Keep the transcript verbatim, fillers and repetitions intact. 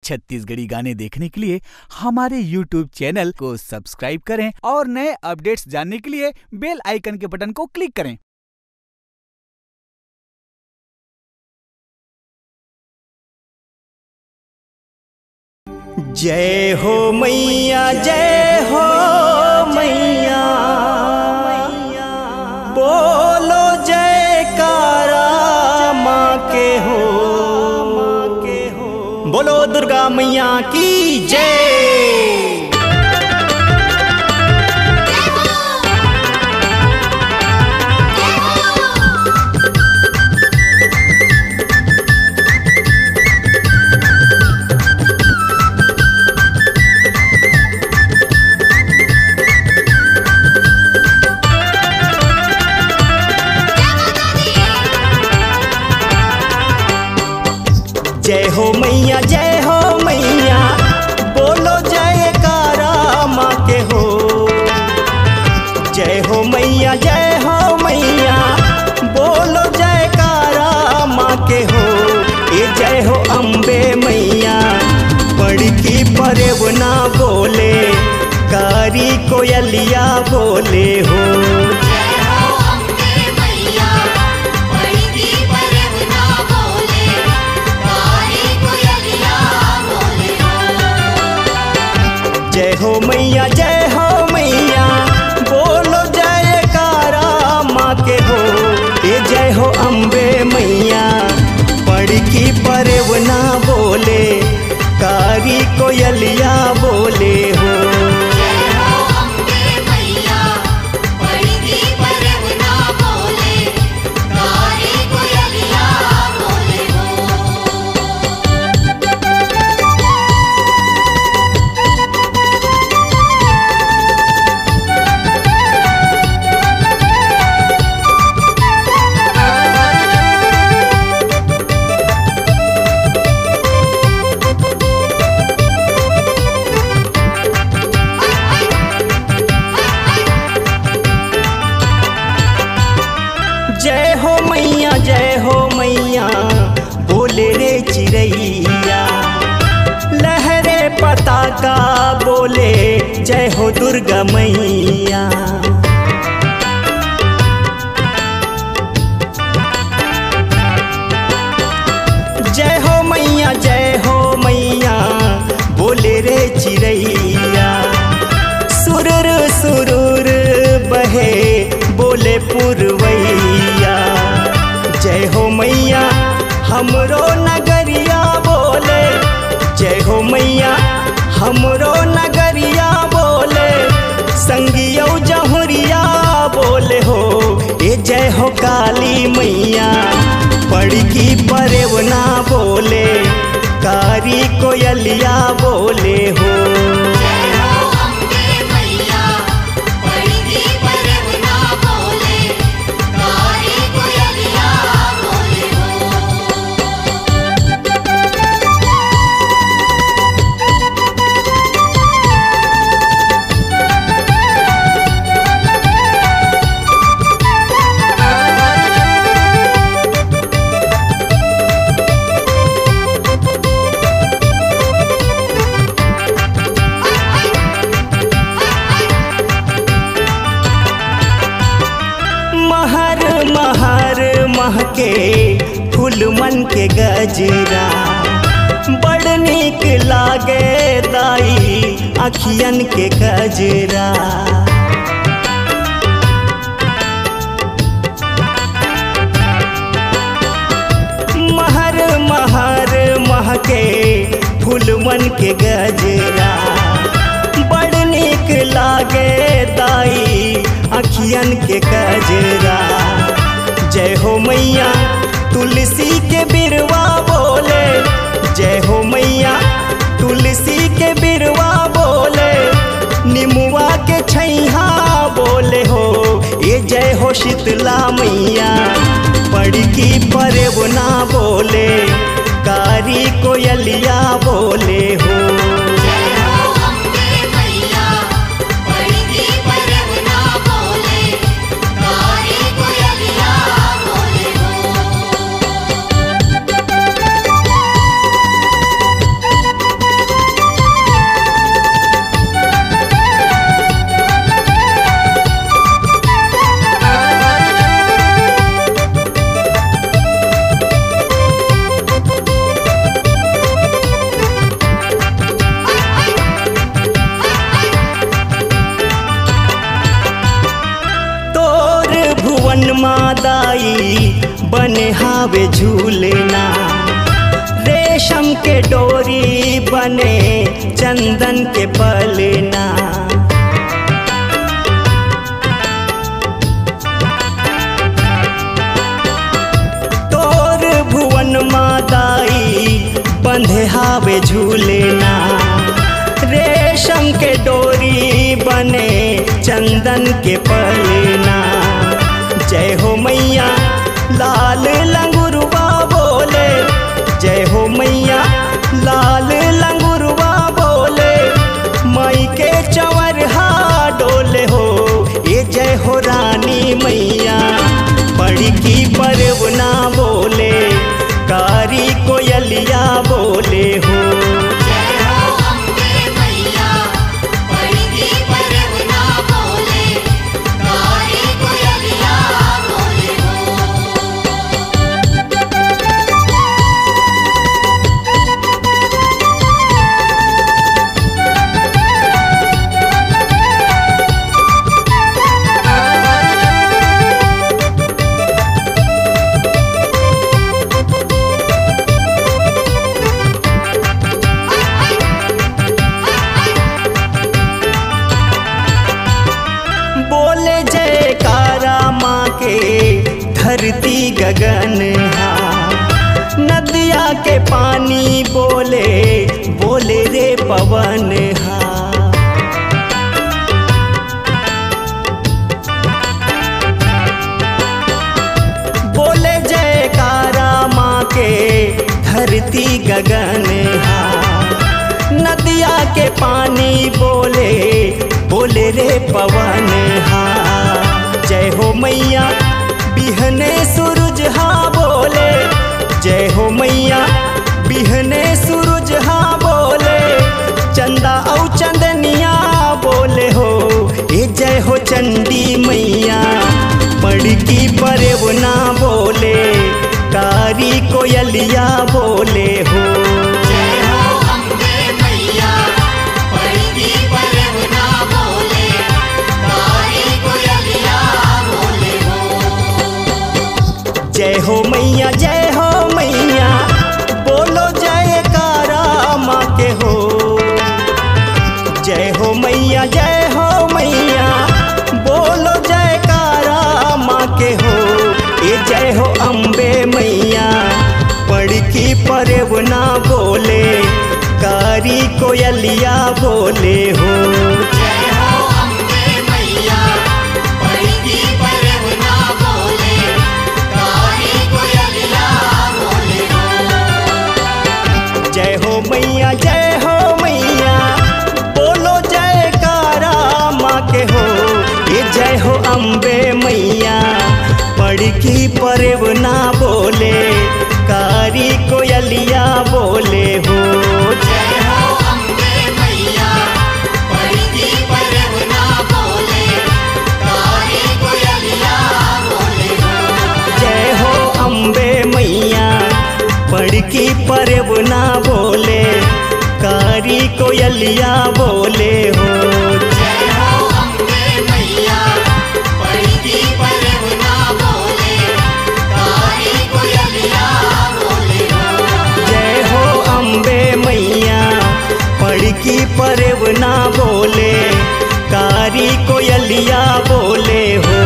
छत्तीसगढ़ी गाने देखने के लिए हमारे YouTube चैनल को सब्सक्राइब करें और नए अपडेट्स जानने के लिए बेल आइकन के बटन को क्लिक करें। जय हो मैया, जय हो मैया, बोलो जयकारा माँ के हो। बोलो दुर्गा मैया की जय। जय हो मैया, जय हो मैया, बोलो जयकारा माँ के हो। जय हो मैया, जय हो मैया, बोलो जयकारा माँ के हो। ए जय हो अम्बे मैया, बड़की परेवना बोले, कारी कोयलिया बोले हो। जय हो अम्बे मैया, बड़की परेवना बोले, कारी कोयलिया बोले हो। जय हो मैया, जय हो मैया, बोलो जयकारा माँ के हो। ए जय हो अम्बे मैया, बड़की परेवना बोले, कारी कोयलिया बोले हो। जय हो अम्बे मैया, बड़की परेवना बोले, कारी कोयलिया बोले हो। जय हो मैया, जय हो मैया, बोले रे चिरैया, लहरे पताका बोले, जय हो दुर्गा मैया। जय हो मैया, जय हो मैया, बोले रे चिरैया, सुरुर सुरुर बहे, बोले पुरवैया। जय हो मैया, हमरो नगरिया बोले, जय हो मैया, हमरो नगरिया बोले, संगियौ जहुरिया बोले हो। ए जय हो काली मैया, बड़की परेवना बोले, कारी कोयलिया बोले हो। जय हो अम्बे मैया, बड़की परेवना बोले, कारी कोयलिया बोले हो। महर महर महके फूल मन के गजरा, बड़ नीक लागे दाई अखियन के गजरा। महर महर महके फूलवन के गजरा, बड़ नीक लागे दाई अखियन के गजरा। जय हो मैया तुलसी के बिरवा बोले, जय हो मैया तुलसी के बिरवा बोले, निमुआ के छैहा बोले हो। ए जय हो शीतला मैया, बड़की परेवना बोले, कारी कोयलिया बोले हो। जय हो अम्बे मैया, बड़की परेवना बोले, कारी कोयलिया बोले हो। बने हावे झूलना, रेशम के डोरी बने चंदन के पलना। तोर भुवन मा दाई बंधे हावे झूलना, रेशम के डोरी बने चंदन के पलना। जय हो मैया लाल लंगुरवा बोले, जय हो मैया लाल लंगुरवा बोले, माई के चंवर हा डोले हो। ए जय हो रानी मैया, बड़की परवना बोले, कारी कोयलिया बोले हो। जय हो अम्बे मैया, बड़की परवना बोले, कारी कोयलिया बोले हो। बोले जयकारा माँ के धरती गगन हा, नदिया के पानी बोले, बोले रे पवन हा। बोले जयकारा माँ के धरती गगन हा, नदिया के पानी बोले, बोले रे पवन हा। जय हो मैया बिहने सूरज हा बोले, जय हो मैया बिहने सूरज हा बोले, चंदा अउ चंदनिया बोले हो। ए जय हो चंडी मैया, बड़की परवना बोले, कारी कोयलिया बोले हो। जय हो अम्बे मैया, बड़की परवना बोले, कारी कोयलिया बोले हो। जय हो मैया, जय हो मैया, बोलो जयकारा माँ के हो। जय हो मैया, जय हो मैया, बोलो जयकारा माँ के हो। ए जय हो अम्बे मैया, बड़की परवना बोले, कारी कोयलिया बोले हो। जय हो अम्बे मैया, बड़की परवना बोले, कारी कोयलिया बोले हो। जय हो मैया, जय हो मैया, बोलो जयकारा माँ के हो। ए जय हो अम्बे मैया, बड़की परवना बोले, कारी कोयलिया बोले हो। जय हो अम्बे मैया, बड़की परवना बोले, कारी कोयलिया बोले हो। जय हो अम्बे मैया, बड़की परवना बोले, कारी कोयलिया बोले हो। जय हो अम्बे मैया, बड़की परवना बोले, कारी कोयलिया बोले हो। जय हो अम्बे मैया, बड़की परवना बोले, कारी कोयलिया बोले हो।